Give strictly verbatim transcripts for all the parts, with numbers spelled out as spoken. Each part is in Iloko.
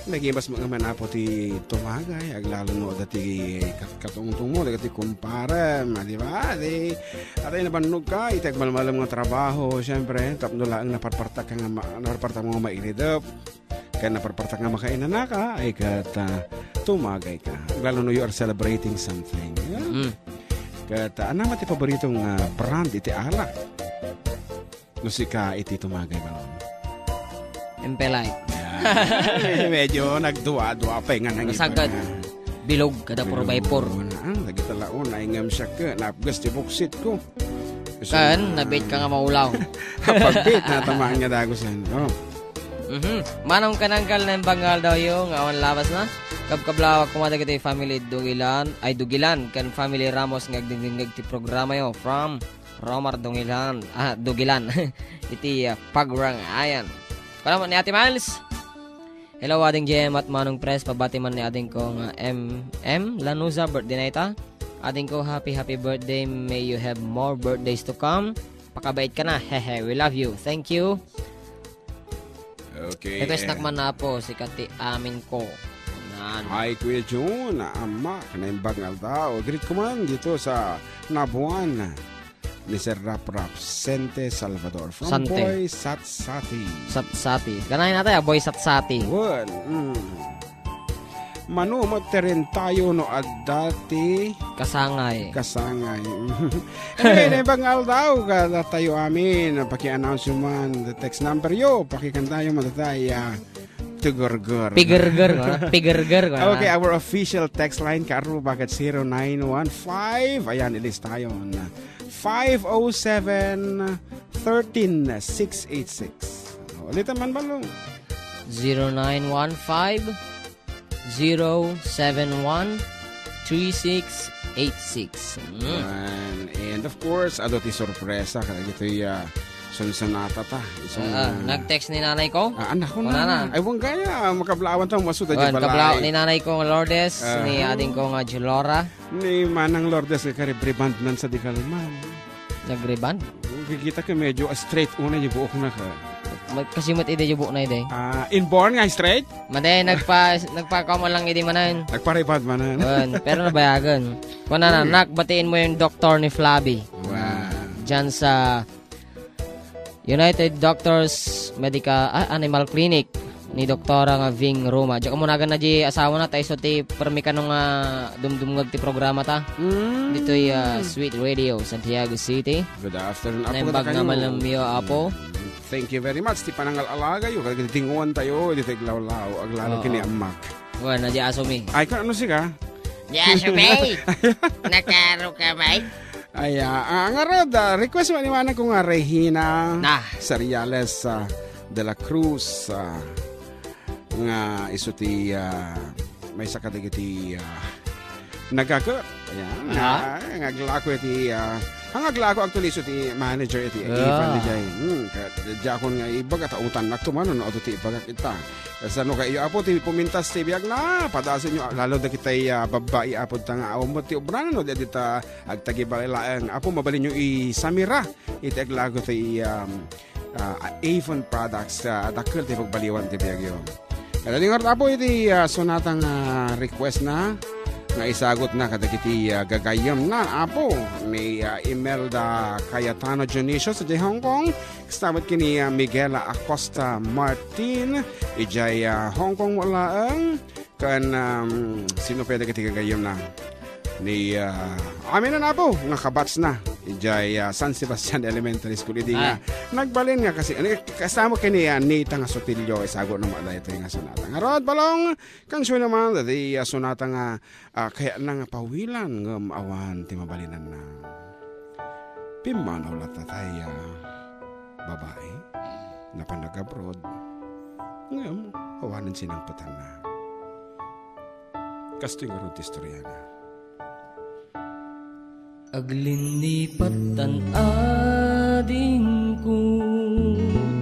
Nagimas mo nga manapo ti tumagay, aglalo no dati kat-, katungtong mo, dagiti kumpare, ma, di ba? Di, atay nabannogka, iti agmalmalem nga trabaho, siyempre, tapno laeng naparpartak ka nga ma-, naparpartak mo nga mairidep, ken naparpartak nga makainanaka, ay ket, ah, tumagay ka. Aglalo no you are celebrating something. Yeah? Mm. Ket, ah, anam ti paboritong, ah, brand iti alak? No sika iti tumagay, Balong. Impe Light. Ay, medyo nagdua-dua pa nga nang Nasagad. Bilog kada four by four. Ang lagi talaon, ay ngam siya ka, napgas ti buksit ko. Kan, nabit ka nga maulaw. Pagbit, natamaan nga dagusan. Oh. Mhm. Manong kananggal na yung bangal daw yung awan labas na. Kabkablawak kuma dagiti family Dugilan, ay Dugilan, kan family Ramos nga agdingdingag ti programa yo from Romar Dungilan, ah, Dugilan. Iti, ah, Pagrangayan. Kalamat ni Ate Miles. Hello, Ading Jem at Manong Pres. Pabati man ni ading ko nga M M Lanuza, birthday na ita. Ading ko, happy, happy birthday. May you have more birthdays to come. Pakabait ka na. Hehe, we love you. Thank you. Okay. Request nak man na po, si Kati Amin ko. Nan. Hi, Kuya Jun. Ama, kanaimbag nga aldaw. Greet ko man dito sa Nabuan. Mister Rap Rap, Sente Salvador. From Sante. Boy Satsati. Satsati. Kanay na tayo, Boy Satsati. Well, mm. Mano, materentayo no adda ti Kasangay. Kasangay. Anyway, na ibang aldaw, kada tayo amin, paki-announce man, the text number yo, pakikantayo man tayo, ah, tugurgur. Pigurgur, wala? Pigurgur, wala? Okay, our official text line, kaaro, bakit zero nine one five? Ayan, ilis tayo na. Five oh seven, thirteen six eight six. Ulitan man, Balong. Zero nine one five, zero seven one, three six eight six. Mm. Yan. And of course, ado ti sorpresa, kada dito'y, ah, sunsonata ta. Isang, Ah, ah, ah, nag-text ni nanay ko? Ah, anak ko Wala na. na. Ay, wang gaya, makablaawan ta, masuda Wan, di balay. Kablaw ni nanay ko nga Lourdes, Ah. ni ading ko nga Julora. Ni Manang Lourdes nga kari-rebond nan sa di kalman. Nag-rebond? Kikita ka medyo straight una yung buhok na ka. Ma-, kasi mat ide yung buhok na ide. Ah, inborn nga straight? Made, nagpa-, nagpa-, kuwan lang idi manan. Nagpa-rebond manan. Yun, pero nabayagan. Kuna na, Hmm. nak, batiin mo yung doktor ni Flavi. Wow. Diyan sa United Doctors Medical, ah, Animal Clinic ni Doktora nga Ving Roma. Diyan ka muna na di asawa na, ta iso ti permi kano nga dumdumngag ti programa ta. Mm. Dito'y, ah, Sweet Radio, Santiago City. Good afternoon, Apo, Naimbag kadakayo. nga malamyo, Apo. Mm. Thank you very much. Ti panangal-alaga yo, kag tinguan tayo, dito'y aglawlaw, aglalo Oo. kini amak. Wan, na di aso mi. Ay, kung ano siya? Di aso mi. Nakaro ka, Mike? Ay, ah, ah, nga rod, ah, request mo ni manang ko nga Regina Nah. Seriales, ah, de la Cruz, ah, nga isu ti, ah, maysa kadagiti, ah, nagakot. Ayan, Ah. nga, nga aglako iti, ah, ang aglako actually isu ti manager iti Ah. Avon, di jay. Hmm, ka-, di akon nga ibaga ta utan nakto man, no, adu ti ibagak ita. Kasano kayo, Apo, ti pumintas ti biag na, padasen nyo, lalo da kitay, ah, babbai, Apo, ta nga, awan mo ti obra, no, di, di ta, agtagibalay laeng. Apo, mabalin nyo isamira, iti aglago ti, um, ah, Avon products, ah, dakkel ti pagbaliwan ti biag yo. Kada di ngarud, Apo, iti, ah, sonata nga request na, nga isagot na kadagiti, ah, gagayyem na, Apo, ni, ah, Imelda Cayetano Dionisio sa Hong Kong, Kastamot kini, ah, Miguel Acosta Martin, ijay, ah, Hong Kong mo laeng, kan, um, sino pwede kati gagayem na? Ni, ah, amin na po, nga kabats na. Ijay, ah, San Sebastian Elementary School, idi nga, Ay. nagbalin nga kasi, ano, kasama kini, ah, Nita nga Sotilio, isago na mo, ito nga sonata. Nga rod, balong, kan siya naman, dati, ah, sonata nga, ah, kaya na nga pawilan, ngem awan ti mabalinan na. Pimmanaw latta tay, ah, babae, napan nag-abroad, ngem awanen sinangpetanna. Kastoy ngarud ti istoriana. Aglinnipat tan adingko,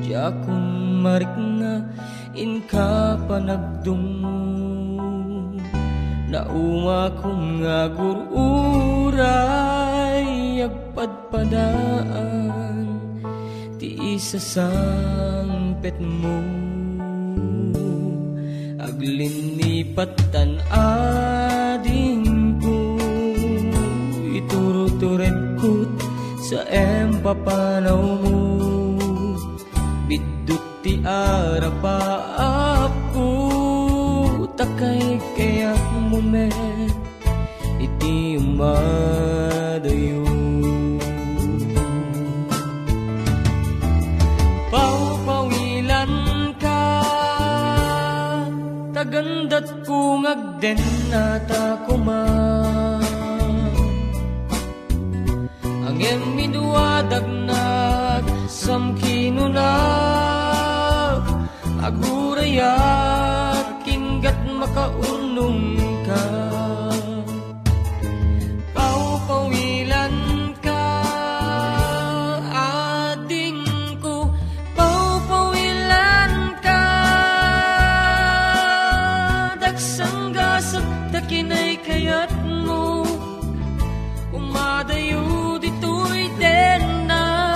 diakon marikna, inka panagdungngo. Naumakon nga agur-uray, agpadpadaan ti isasangpetmo. Linnipatan adingko, ituruturedko sa impapanawmo. Biddut ti arapaapko, ta kaykayatmo met iti umadayo. Pawpawilanka, tagandatko nga agdennata koma. Ngem inuadagnak, samkinunak, agurayak, inggat makaurnongka. Pawpawilanka, adingko, pawpawilanka. Dagsanggasak ta kinaykayatmo. Umadayo ditoy denna.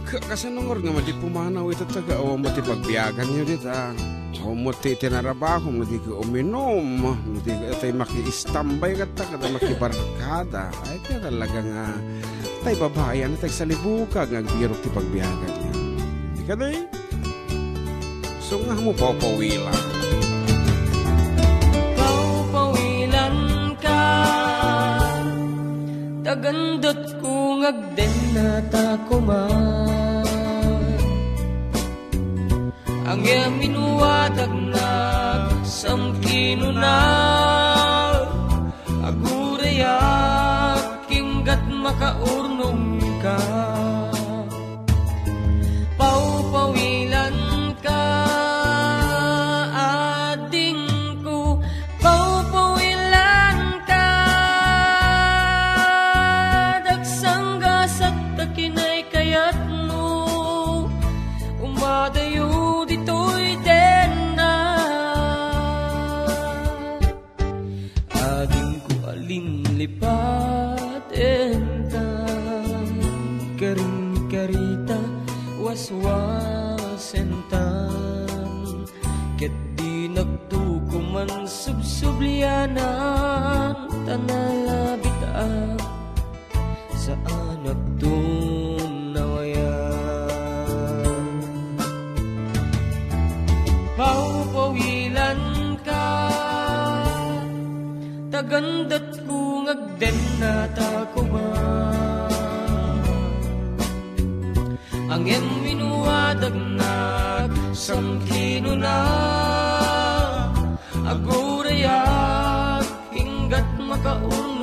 Ka-, kasano ngarud nga madi pumanaw ita taga, awan met ti pagbiaganyo dita? Awan met ti, ti narabahom, no di ka uminom, no di ka, tay makiistambay ket ta, kada makibarkada. Ay, kaya talaga nga, tay babayan, tay salibukag nga agbirok ti pagbiaganyo. Di ka, day? So nga mo pawpawilan. Pawpawilanka, tagandatko nga agdennata koma. Ngem inuadagnak, samkinunak, agurayak, inggat makaurnongka. Pawpawilanka, adingko, pawpawilanka. Dagsanggasak ta kinaykayatmo, umadayo ditoy denna. Adingko a linlipatentan, karin-karita waswasentan, ket dinakto koman subsublianan, ta nalabit a saanakton nawayan. Pawpawilanka, tagandatko nga agdennata koma. Ngem inuadagnak, samkinunak, agurayak, inggat makaurnongka.